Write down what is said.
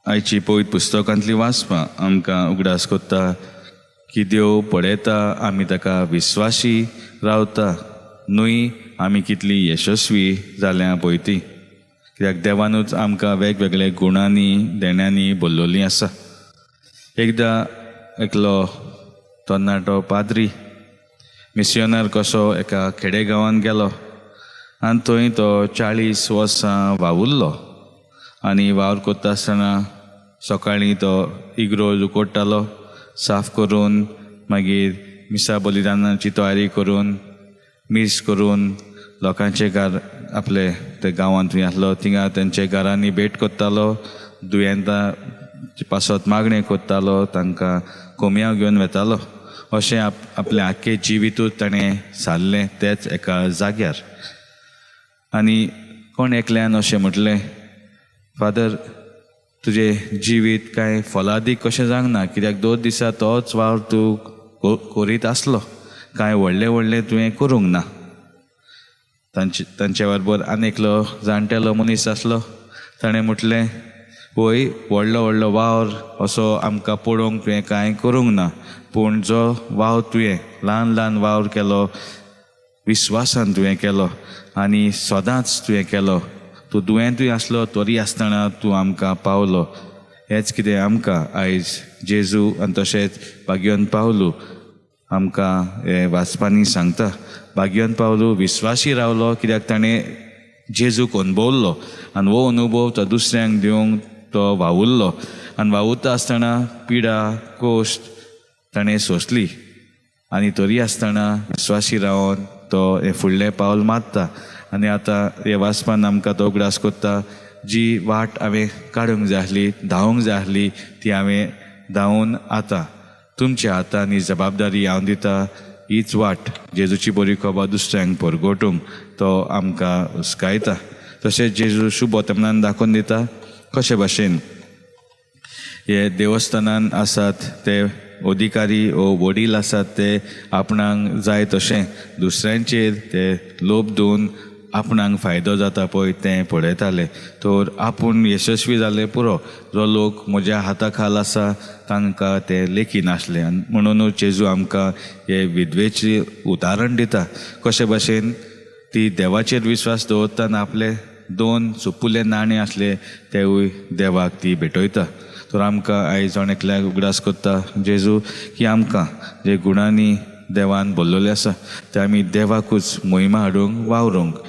आयची पवित्र पुस्तकांतली वाचपां आमकां उगडास कोत्ता की देव पळयता आमी ताका विस्वाशी रावता न्हय, आमी कितली यशस्वी जाल्या पळय ती, कित्याक देवानूच आमकां वेगवेगळे गुणांनी देण्यांनी भरलेली आसा. एकदां एकलो तरणाटो पाद्री मिसियोनार कसो एका खेडेगांवांत गेलो आनी थंय तो 40 वर्सां वावुरलो आनी वावर करता आसतना सकाळीं तो इगर्ज उकोडटालो, साफ करून, मागीर मिसा बलिदानाची तयारी करून, मीस करून, लोकांचे घर आपले ते गांवांत थंय आसलो थिंगा तेंचे घरांनी भेट करतालो, दुयेंतां पासत मागणें करतालो, तांकां कोमयांव घेवन वेतालो. अशें आपलें आख्खें जिवितूच ताणें सारलें तेच एका जाग्यार. आनी कोण एकल्यान अशें म्हटलें, "फादर, तुजें जिवीत कांय फलादीक कशें जावंक ना, कित्याक दोन दिसा तोच वावर तूं करीत आसलो, कांय व्हडलें व्हडलें तुवें करूंक ना." तांचे बरोबर आनी एकलो जाणटेलो मनीस आसलो. ताणें म्हटलें, "वय, व्हडलो व्हडलो वावर असो आमकां पळोवंक तुवें कांय करूंक ना, पूण जो वावर तुवें ल्हान ल्हान वावर केलो, विस्वासान तुवें केलो आनी सदांच तुवें केलो. तूं दुयेंतूय आसलो तरी आसतना तूं आमकां पावलो." हेंच कितें आमकां आयज जेजू आनी तशेंच भाग्यवंत पावलू आमकां हें वाचपांनी सांगता. भाग्यवंत पावलू विस्वासी रावलो कित्याक ताणें जेजूक अनुभवल्लो आनी हो अनुभव तो दुसऱ्यांक दिवंक तो वावुरलो आनी वावुरता आसतना पिडा कोश्ट ताणें सोंसली आनी तरी आसतना विस्वासी रावन तो हें फुडलें पावल मारता. आनी आतां हे वाचपान आमकां तो उगडास कोत्ता, जी वाट हांवें काडूंक जाय आसली, धांवूंक जाय आसली, ती हांवें धांवून आतां तुमच्या हातांनी जबाबदारी हांव दिता. हीच वाट, जेजूची बरी खबर दुसऱ्यांक परगटूंक तो आमकां हुस्कायता. तशेंच जेजू शुभ वर्तमानान दाखोवन दिता कशे भाशेन हे देवस्थानान आसात ते अधिकारी ओ वडील आसात ते आपणाक जाय तशें दुसऱ्यांचेर ते लोभ दिवन आपणाक फायदो जाता पळय तें पळयताले. तर आपूण यशस्वी जाले पुरो, जो लोक म्हज्या हाता खाल आसा तांकां ते लेखी नासले. आनी म्हणुनूच जेजू आमकां हे विधवेचें उदाहरण दिता, कशे भाशेन ती देवाचेर विस्वास दवरता आनी आपले दोन सुपुल्ले नाणे आसले तेवूय देवाक ती भेटयता. तर आमकां आयज जण एकल्याक उगडास करता जेजू की आमकां जे गुणांनी देवान भरलेले आसा ते आमी देवाकूच मोहिमा हाडूंक वावरूंक.